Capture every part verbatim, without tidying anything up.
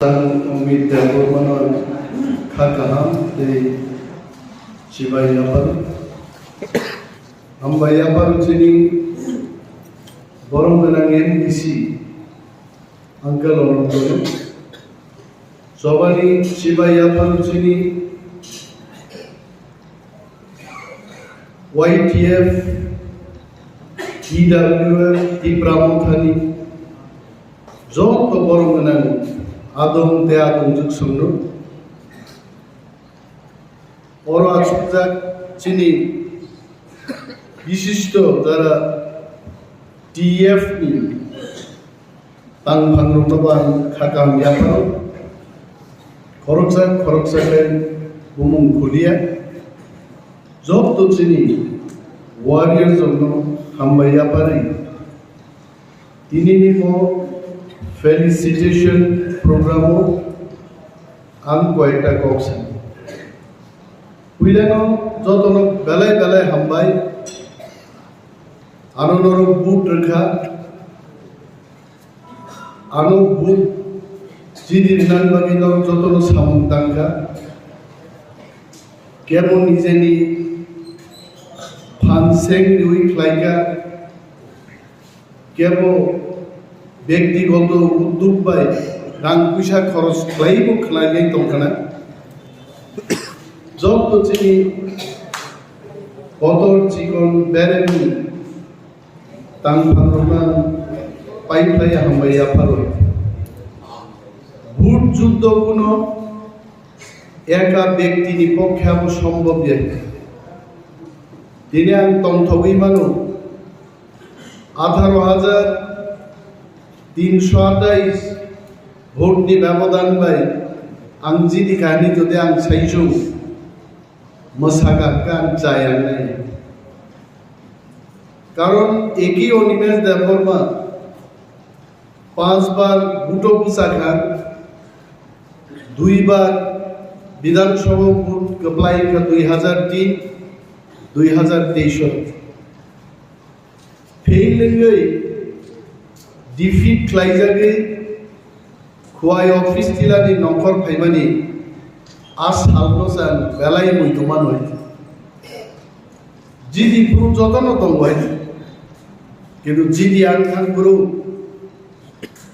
Ang Amit Debbarmano kha kaham tei chibai yaphar. Hambai yaphar chini borom gwnang M D C uncle Anantono. Chobani chibai yaphar chini Y T F, T W F, Tipra Mothani, joto borom gwnang adong tei adongjwk songno. Oro achukjak chini bishisto jara T F ni tangphangrokno bo ang kha kaham yapharo. Khoroksa khoroksa khe bumung khuliya. Joto chini warriors rokno hambai yapharwi. Tinini bo felicitation program o ang koyekta kok sani. Puilano jotono belai belai hambai. Ano norok vote rwkha. Ano vote chini rwnani bagwi norok jotono samung tangkha. Kebo nijeni phan seng riwi khlaikha. Kebo bektigoto uddog bai rang puisa khoros khlaiwi bo khlainai tongkhana. Joto chini kotor chikon beremni tangphangrokno ang paiphlai hambai yapharwi. Vote juddo kuno eka bektini pokkhe abo sombhob ya. Tini ang tongthogwi mano, atharo hajar tinsho atais vote ni bebodan bai ang jidi kahini jodi ang saichung mwsakha khe ang chaya nai. Karon eki Animesh Debbarma panch bar vote o bwchakha, dui bar Bidhan Sabha vote kwplai wngkha dui hazar tin, dui hazar teis o. Fail wngwi defeat khlaijagwi Khwai office tilani nongkhor phaimani a salno chwng belai muitu manwi. Jidi phuru jotono tongo hai. Kintu jidi ang thang phuru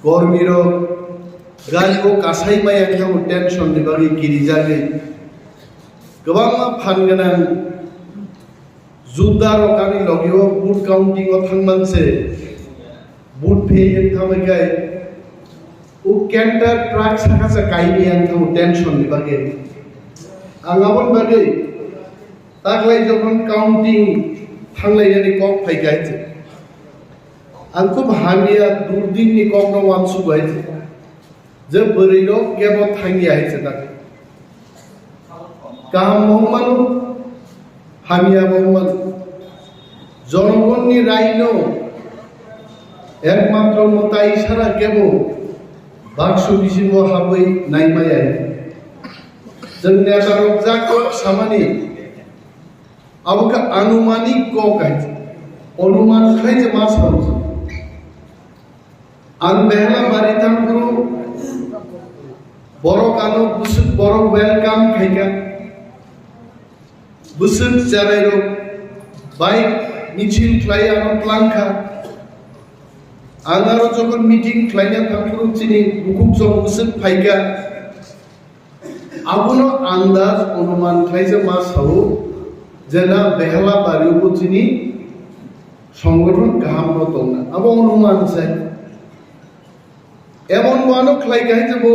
kormirok gari o kasai maya wngkha tension ni bagwi kirijagwi. Kwbangma phan gwnang Judda rok ani logi o vote counting o thangman se vote pheyeng thamwi kai o canter truck saka sa kaini ang thango tension ni bagwi. Ang aboni bagwi taklai jokhon counting thanglai yani kok phai kai se. Ang khub hamya durdin ni kok no wansuk bai se. Je bwrwi rok kebo thangya hai se tak. Kaham bo wng mano, hamya bo wng mano. Jonogonni raino ekmatro mwtai sara kebo baksu bisingo habwi naimaya. Chwng neta rok jak kok samani abo khe anumanik kok hai. Onuman khlai je ma sao. Ang Behlabari thangphuru borok ano bwswk borok welcome khaikha. Bwswk cherairok bike michil khlai ano tlangkha. Ang aro jokhon meeting khlaina thangphuru chini bukhuk chwng bwswk phaikha. Abono andaj onuman khlaijak ma sao je na Behlabari o chini songgothon kaham no tongna. Abo onuman sai. Emon wano khlai kahai je bo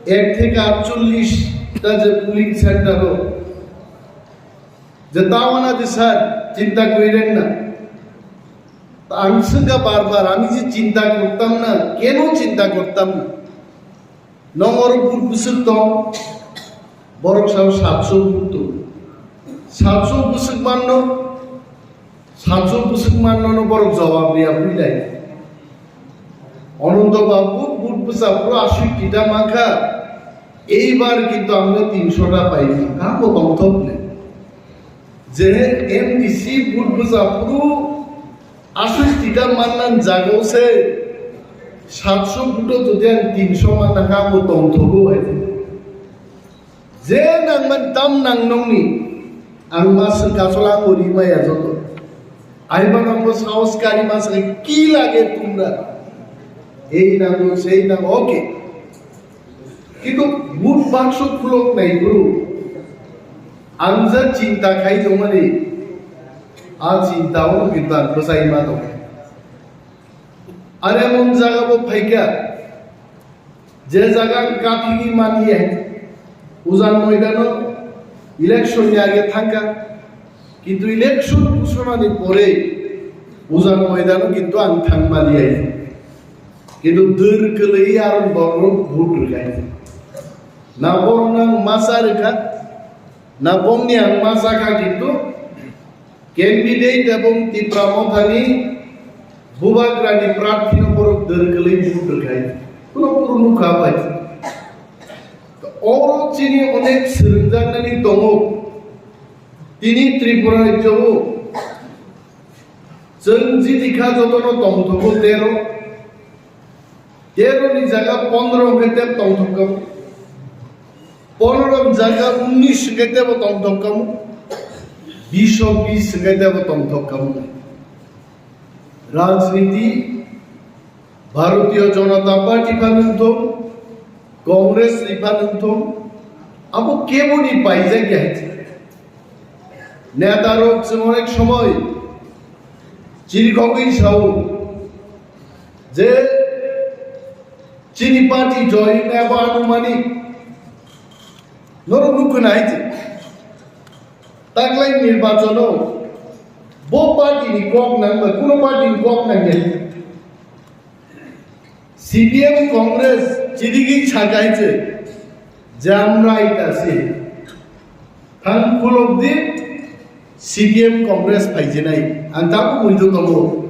ek theke atchollish ta je polling center o je tawana je sir chinta koi rengna. Ang swngkha bar bar, আমি যে চিন্তা করতাম না, কেন চিন্তা করতাম না? Nongor bur bwswk tong, borok sao satso bur tong. Satso bwswk manno, satso bwswk manno no borok jawab riya builai. Ananto babu bur bwsa puro aswk tita mankha, এইবার কিন্তু আমরা তিনশোটা পাইনি, কাম তংথক নেই। Je M D C bur bwsa puro aswk tita mannan jagao se Satso buto jodi ang tinso manna kha, bo tongthogo hai. Je nangman tam nang nongni, ang ma swngkasola ang bo rimaya joto. Aiba nangbo saos kari ma swngkha, ki lage tumra? Ei nango, sei nango, okay. Kintu vote bakso khulok nai bro. Ang je chinta khai tongmani, a chinta o kintu ang bwsai ma tong. Are mon jaga bo phaikha, je jaga ang kathini mani hai, ujan moidano election ni age thangkha, kintu election ghosona ni pore ujan moidano kintu ang thang mani hai, kintu dur kwlwi aro borok vote rwkha. Na borok nang masa rwkha, na bongni ang masa kha, kintu candidate ebong Tipra Mothani bubagrani prarthino borok dwrwgwlwi vote rwkhai. Kuno kuru nukha bai. Oro chini onek swrwngjaknani tongo. Tini Tripura rajyo o chwng jidikha jotono tongthogo tero. Tero ni jaga pondro hwnkhe tebo tongthok kamo. Pondro ni jaga unnis hwnkhe tebo tongthok kamo. Bish o bish hwnkhe tebo tongthok kamo. Rajniti Bharatiya Janata Party pha nungthok, Congress ni pha nungthok, abo keboni paijak ya hai. Neta rok chwng onek somoi chirikhogwi sao je chini party joy wngnai abo anumanik. Norok nukho nai je taklai nirbachono bo party ni kok nang bai kuno party ni kok nang ya. C P M Congress chirigwi sakai se jam right ase. Thang khulok di C P M Congress phaijinai. Ang tabuk muitu tongo.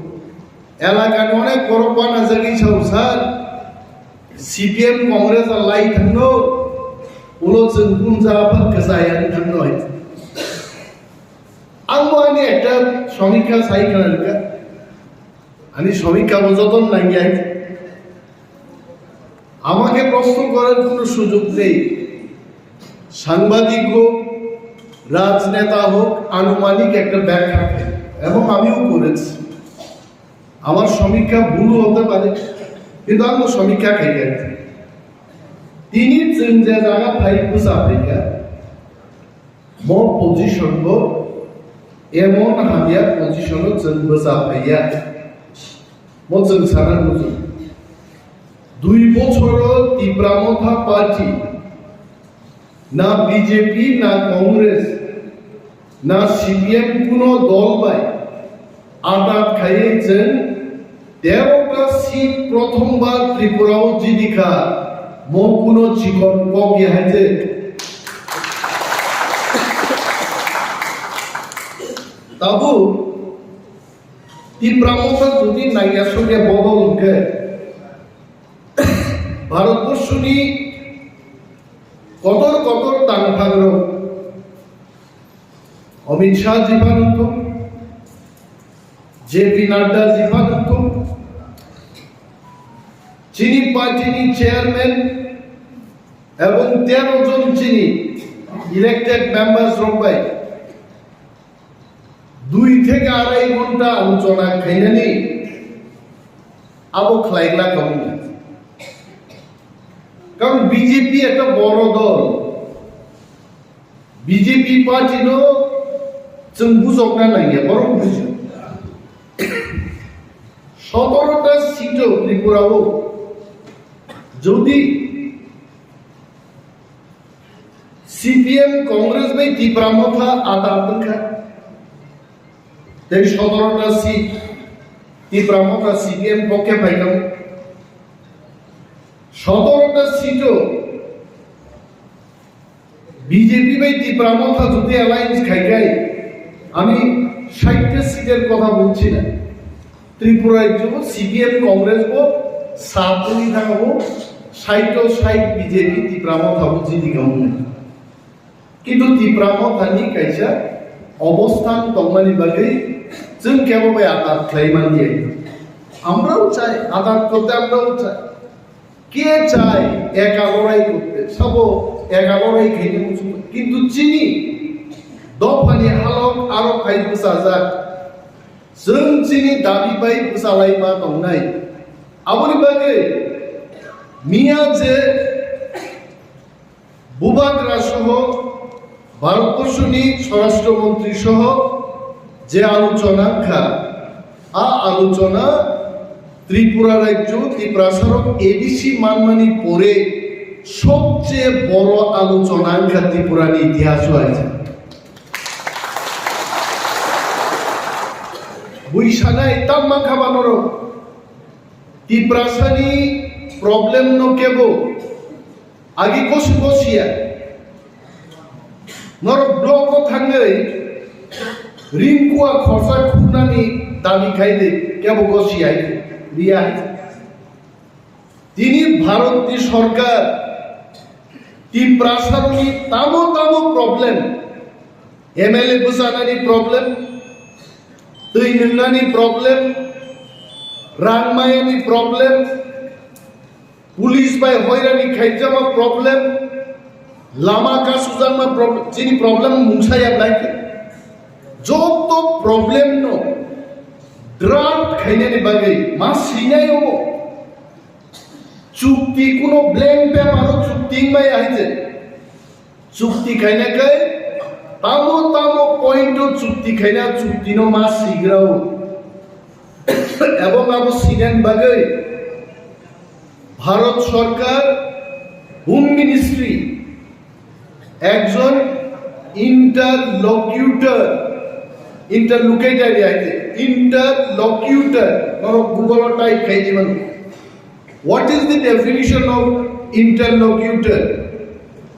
Elaka ni onek borok wana jagwi sao sir. C P M Congress a lai thangno. Ulo chwng punja aphang kwchai ani thangno hai. Ang bo ani ekta somikha sai khna rwkha. Ani somikha bo joton nangyai. আমাকে প্রশ্ন করার কোনো সুযোগ নেই। সাংবাদিক হোক, রাজনেতা হোক, আনুমানিক একটা ব্যাখ্যা থাকে, এবং আমিও করেছি। আমার সমীক্ষা ভুল হতে পারে, কিন্তু আমি সমীক্ষা খাই আর কি। তিনি চিন্তা জায়গা ফাইভ বুঝা ফাইকা। Mo position bo emon hamya position o chwng bwcha phaiya. Mo chwng sana nukgo. Dui bochoro Tipra Motha Party, na B J P, na Congress, na C P M kuno dol bai atat khaiwi chwng tero ta seat prothombar Tripura o jidikha, mo kuno chikon kok ya hai je. Tabuk Tipra Motha jodi naiya songya bodol hwnkhe Bharatborsoni kotor kotor tangphangrok Amit Shah ji pha nungthung, J P Nadda ji pha nungthung, chini party ni chairman ebong tero jon chini elected members rok bai dui theke arai ghonta alochona khainani abo khlai glak kha wngkha. Karon B J P ekta boro dol, B J P party no chwng bujokna nangya, borok bujo. Sotoro ta seat o Tripura o jodi C P M Congress bai Tipra Motha atat wngkha, tei sotoro ta seat Tipra Motha C P M pokhe phaikha. Sotoro ta seat o B J P bai Tipra Motha jodi alliance khai khai, ami ষাট টা seat er kotha bolchi na. Tripura rajyo bo C P M Congress bo sat wngwi thangbo, ষাট টা ষাট B J P Tipra Motha bo jidi kha wngwi. Kintu Tipra Motha ni kaisa obosthan tongmani bagwi chwng kebo bai atat khlai manya. আমরাও চাই, আদান করতে আমরাও চাই। কে চায় একা লড়াই করতে? সব একা লড়াই খেয়ে কিন্তু চিনি দফানি হালক আরো খাই বুঝা যাক। Chwng chini dabi bai bwchalai ma tongnai. Aboni bagwi miya je Bubagra soho Bharatborsoni Swarashtra Montri soho je alochona wngkha, a alochona Tripura rajyo Tiprasarok A D C manmani pore sobcheye boro alochona wngkha Tripurani itihaso aisa. Bui sanai tam mankha ba norok. Tiprasani problem no kebo agi kosu kosiya. Norok block o thangwi ring kua khorsa khunani dabi khai de kebo kosiya riya. Tini Bharatni sorkar Tiprasarokni tamo tamo problem, M L A bwchanani problem, twi nwngnani problem, rang mayani problem, police bai hoirani khaijama problem, lama kasujakma problem, chini problem mungsa ya blai khe. Joto problem no draft khainani bagwi ma sinai obo. Chukti kuno blank paper o chukti wngmaya hai je. Chukti khaina khe tamo tamo point o chukti khaina chukti no ma sigrao. Ebong abo sinan bagwi Bharat Sorkar Home Ministry ekjon interlocutor, interlocutor ya, interlocutor, norok Google o type khai di mano. What is the definition of interlocutor?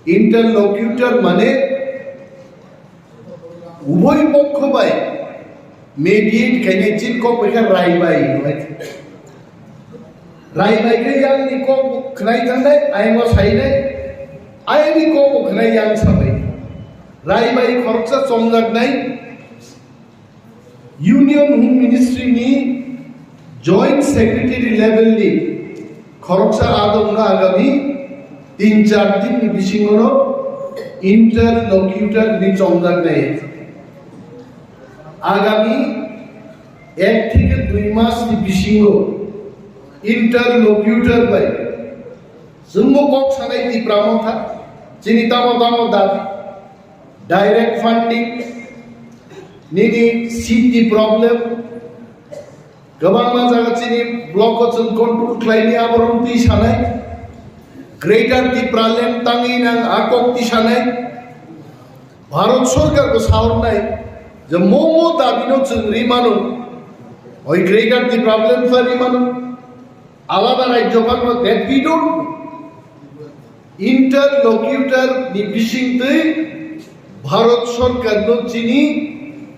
Interlocutor mane uboi pokho bai mediate khainai chin kok bai kha rai bai hinwi. Rai bai khe yang ni kok khnai thangnai, ayang o sainai, ayang ni kok khnai yang sabai. Rai bai khoroksa chongjaknai, Union Home Ministry ni Joint Secretary level ni khoroksa adong no agami tin char din ni bisingo no interlocutor ni chongjak nai. Agami ek theke dui mas ni bisingo interlocutor bai chwngbo kok sanai Tipra Motha, chini tamo tamo dabi. Direct funding, nini seat ni problem, kwbangma jaga chini block o chwng control khlai di, aborok twi sanai, Greater Tipraland tangwi nang a kok twi sanai, Bharat Sorkar bo sahornai je mo mo dabi no chwng ri mano, oi Greater Tipraland pha ri mano, alada rajyo pha no, that we don't know. Interlocutor ni bisingtwi Bharat Sorkar no chini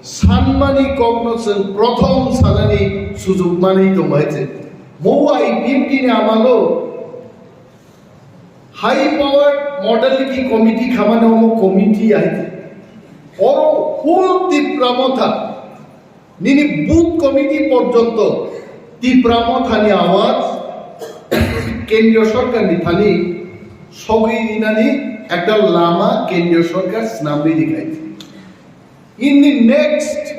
sanmani kokno chwng prothom sanani sujuk manwi tongo hai se. Mo I P F T ni amalo high powered modality committee khamani omo committee hai se. Oro whole Tipra Motha nini booth committee porjonto Tipra Mothani awaj Kendriya Sorkarni thani sogwi rinani ekta lama Kendriya Sorkar snamwi rikhai. In the next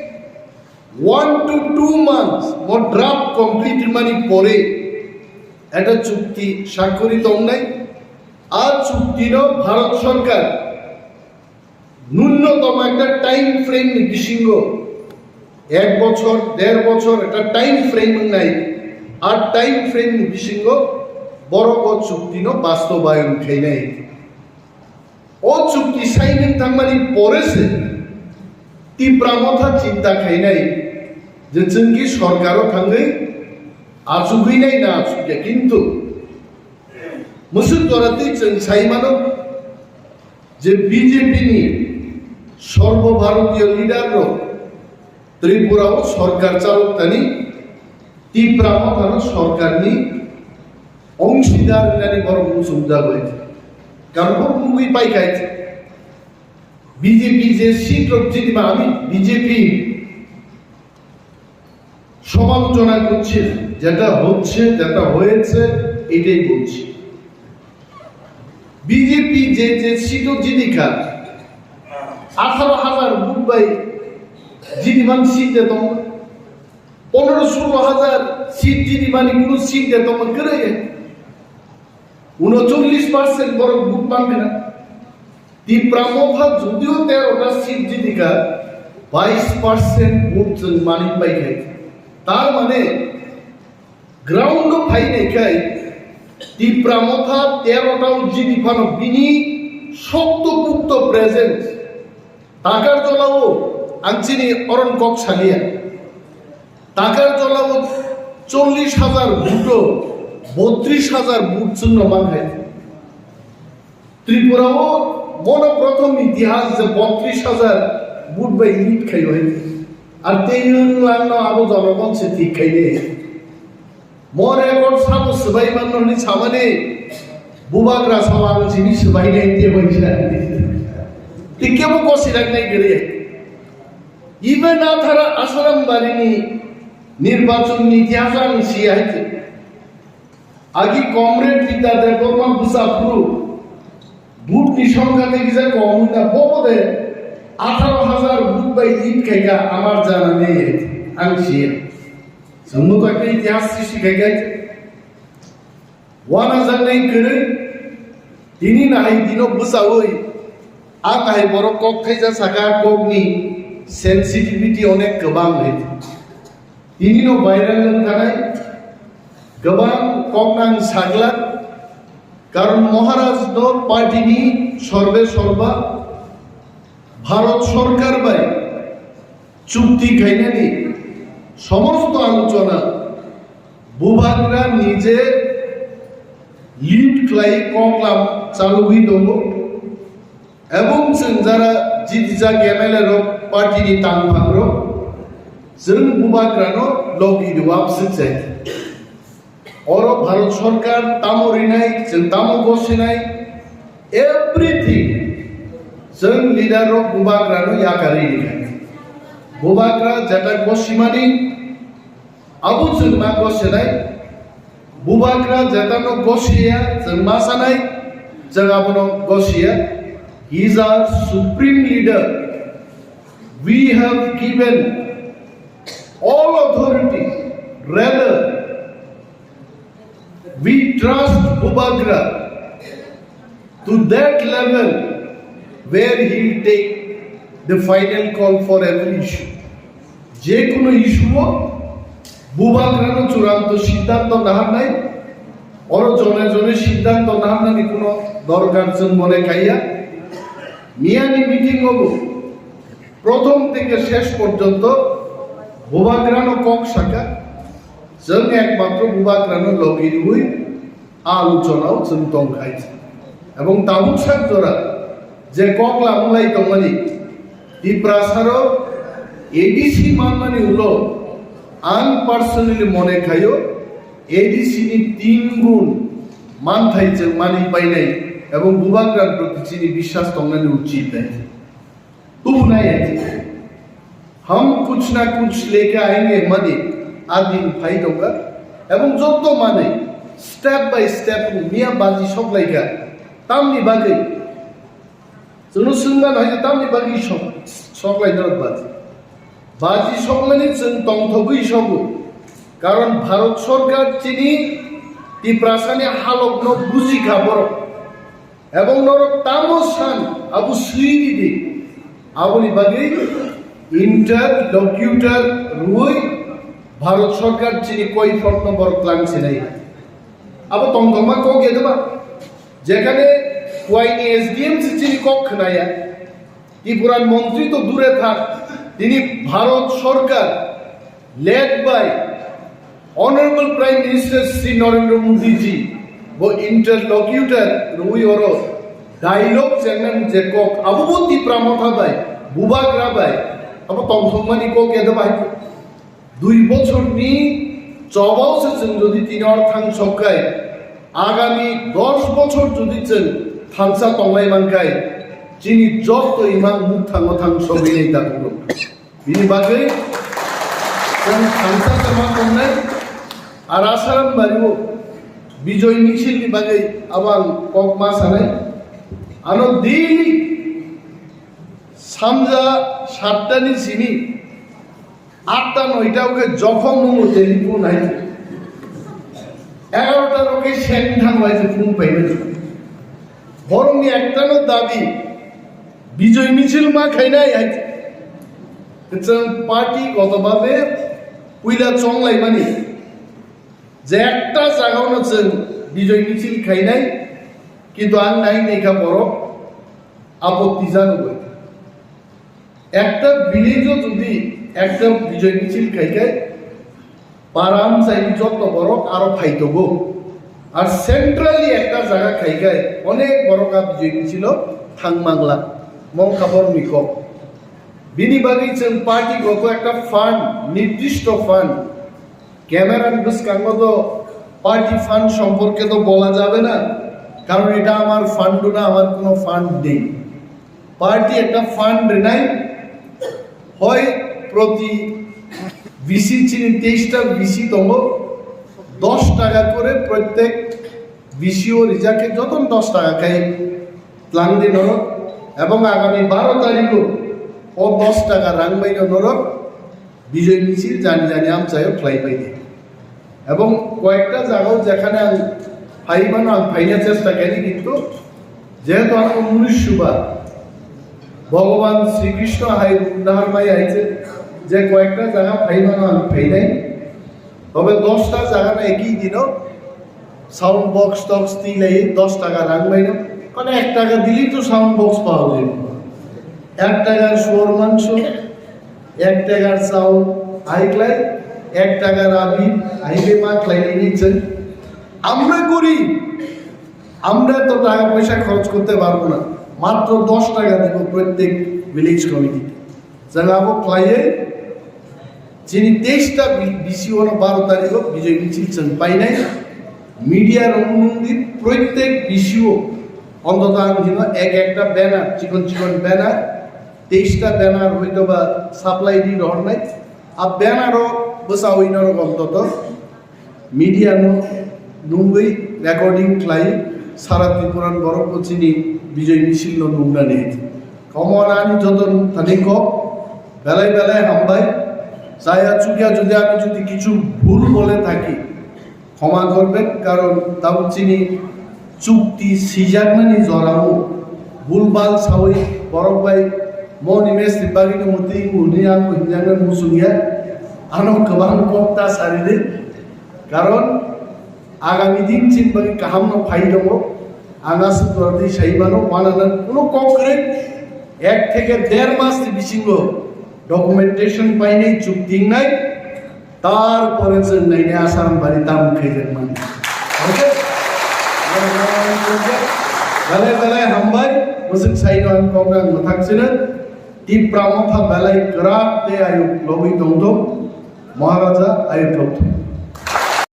one to two months, mo draft complete rimani pore ekta chukti sakori tongnai. A chuktino Bharat Sorkar nunnotom ekta time frame ni bisingo, ek bochor, der bochor ekta time frame wngnai, a time frame ni bisingo borok o chukti no bastobayon khainai. O chukti signing thangmani pore se Tipra Motha chinta khainai je chwng ki sorkar o thangwi achugwi nai na achukya, kintu Musuk jora twi chwng sai mano je B J P ni Sarbo Bharatiya leader rok Tripura o sorkar chalok tani Tipra Mothano sorkar ni ongsidar wngnani borok muchungjago. Karon bo mungwi pai khai B J P je seat rok jini ma ami B J P সমালোচনা করছে, যেটা হচ্ছে, যেটা হয়েছে, এটাই বলছি। বিজেপি যে যে সিটও জিদিকা, আঠারো হাজার ভোট bai জিদিমান সিট দে দম, পনেরো ষোলো হাজার সিট জিদিমানি কোনো সিট দে দম করে, উনচল্লিশ পার্সেন্ট বড় ভোট মানবে না। তিপ্রা মথা যদিও তেরোটা সিট জিদিকা, বাইশ পার্সেন্ট ভোট চুন মানি পাইখাই। তার মানে গ্রাউন্ডও ফাইনাইখাই তিপ্রা মথা তেরোটাও জিদি ফানো বিনি শক্তপুক্ত প্রেজেন্স। তাকার জলাও আংচিনি অরণ কক সালিয়া। তাকার জলাও চল্লিশ হাজার ভোটও বত্রিশ হাজার ভোট চুন মানবে। ত্রিপুরাও মনো প্রথম ইতিহাস যে বত্রিশ হাজার ভোট bai লিড খাইও। আর তেইন লাংনো আবো জনগণ সে ঠিক খাইলে। Mo record sabo swbai manno hwnwi samani bubagra sao ang chini swbai nai te bai sa. Tikkebo kosi rak nai gere. Even athara Asaram barini nirbachon ni itihas ang si hai te. Agi comrade Bidya Debbarma bwsa phuru vote ni songkha tei kisa kom wngkha, bobo de atharo hazar vote bai lead khaikha amar jana nei ang siya. Chwngno to ekta itihas sristi khaikha. Wana janai kwrwi tini nahai dino bwsawi ang hai borok kok thaisa saka kokni sensitivity onek kwbang hai. Tinino viral wngkhanai kwbang koknang sagla, karon Maharaj no party ni sorbe sorba Bharat Sarkar bai chukti khainani somosto alochona Bubagra nije lead khlai koklam chalugwi tongo. Ebong chwng jara jitijak M L A rok party ni tangphang rok chwng Bubagra no logi rwap swkjai. Oro Bharat Sarkar tamo rinai, chwng tamo gosinai, everything chwng leader rok Bubagra no yakarwi rikha. Bubagra jeta gosimani abo chwng ma gosinai. Bubagra jetano gosiya, chwng ma sanai, chwng abono gosiya. He is our supreme leader. We have given all authority. Rather, we trust Bubagra to that level where he will take the final call for every issue. যে কোনো ইস্যুও Bubagrano চূড়ান্ত সিদ্ধান্ত নাহারনাই, oro jone jone সিদ্ধান্ত নাহারনানি কোনো দরকার chwng mone kaiya. Miyani meeting obo প্রথম থেকে শেষ পর্যন্ত Bubagrano kok saka, chwng একমাত্র Bubagrano logi rwi alochonao chwng tongkhai. Ebong tabuk sak jora je kok lamulai tongmani, Tiprasaro A D C manmani ulo ang personally mone khaio A D C ni tin gun manthai chwng mani painai ebong Bubagra proti chini biswas tongnani uchit nai. Tubunai hai. Hum kuch na kuch leke aayenge mani adin phai tongkha. Ebong jotto mani step by step miya baji soklaikha. Tamni bagwi? Chwngno swngna hai tamni bagwi sok-, soklaina baji. Baji sokmani chwng tongthogwi sogo. Karon Bharat Sarkar chini Tiprasani halokno bujikha borok. Ebong norok tamo san abo swi ridi. Aboni bagwi interlocutor rwui Bharat Sarkar chini koi phokno borok tlang sinai. Abo tongthokma kok ya deba. Jekhane kuaini S D M se chini kok khnaya. Tipuran montri to dure thak. Tini Bharat Sarkar led by Honorable Prime Minister Shri Narendra Modi ji bo interlocutor rwui oro dialogue channel je kok abo bo Tipra Motha bai, Bubagra bai, abo tongthokmani kok ya bai. Dui bochorni chobao se chwng jodi tini or thang sokkai, agami dos bochor jodi chwng thansa tonglai mankai, chini jotto imang muk thango thang sogwi nai ta. Bini bagwi Chwng thansa se ma tongnai, ar Asaram bario Bijoy Michil ni bagwi abo ang kok ma sanai. Ano daily sanja satta ni simi atta noita o khe jokhom mungo telephone hai. Egarota ro khe seng thang bai phone pai bai. Borok ni ekta no dabi, Bijoy Michil ma khainai hai. Chwng party goto babe puila chong lai mani. Je ekta jagao no chwng Bijoy Michil khainai, kintu ang nai naikha borok apotti jano bai. Ekta village o jodi ekta Bijoy Michil khai khai, param chai jotto borok aro phai tongo. Ar centrally ekta jaga khai khai onek borok a Bijoy Michil o thang mangla. Mong kha borok ni kok. Bini bagwi chwng party goto ekta fund, nirdishto fund, camera ni bwskango to party fund সম্পর্কে তো বলা যাবে না, কারণ এটা আমার ফান্ড না, আমার কোনো ফান্ড নেই। Party একটা ফান্ড নেই, হয় প্রতি ভিসি, chini তেইশটা ভিসি tongo, দশ টাকা করে প্রত্যেক ভিসিও রিজাকে যত দশ টাকা খাই tlangdi norok, ebong agami baro tarikho o dos taka rang baino norok Bijoy Michil jani jani amchaio khlai paidi. Ebong koyekta jagao jekhane ang phaimano ang phaina chesta khaidi, kintu jehetu ang munusyo ba, Bhogoban Sri Krishno hai rudahar mai hai je, je koyekta jaga phaimano ang phainai. Tobe dosta jaga no eki dino sound box tox tilai dos taka rang baino. Kono ek taka dili to sound box pawo de. Ek takar suor mangso, ek takar sound, aiklai, ek takar abi, aibe ma khlai ni chwng. Amra gori, amra to taka poisa khoroj korte parbo na. Matro dos taka dibo prottek village committee. Chwng abo khlaiwi chini teista bi-, bisi ono baro tarikho Bijoy Michil chwng painai. Media rok nungdi prottek bisio ontoto ang hino ek ekta banner, chikon chikon banner, teista banner hoito ba supply di rohornai. A banner o bwsawi norok ontoto media no nungwi recording khlai sara Tripura ni borok bo chini Bijoy Michil no nungnani. Omo ani joto thani kok belai belai hambai. Chaya chukya jodi ami jodi kichu bhul bole thaki, khoma korben, karon tabuk chini chukti sijakmani jorao bhul bal sawi borok bai moni mesti bagino muti muni ang hinjakna musungya, ano kwbang kok ta saridi. Karon agami din chini bagwi kaham no phai tongo. Ang aswk jora twi sai mano, one hundred kuno kok kwrwi, ek theke der mas ni bisingo documentation painai, chukti wngnai, tarpore chwng nainai Asaram bari tamo khaijak mani. Okay? Belai belai hambai, bwswk saino ang kok ang mwthak sino. Tipra motha belai kwrak tei ayuk lobwi tongthok, Maharaja ayuk lobthok.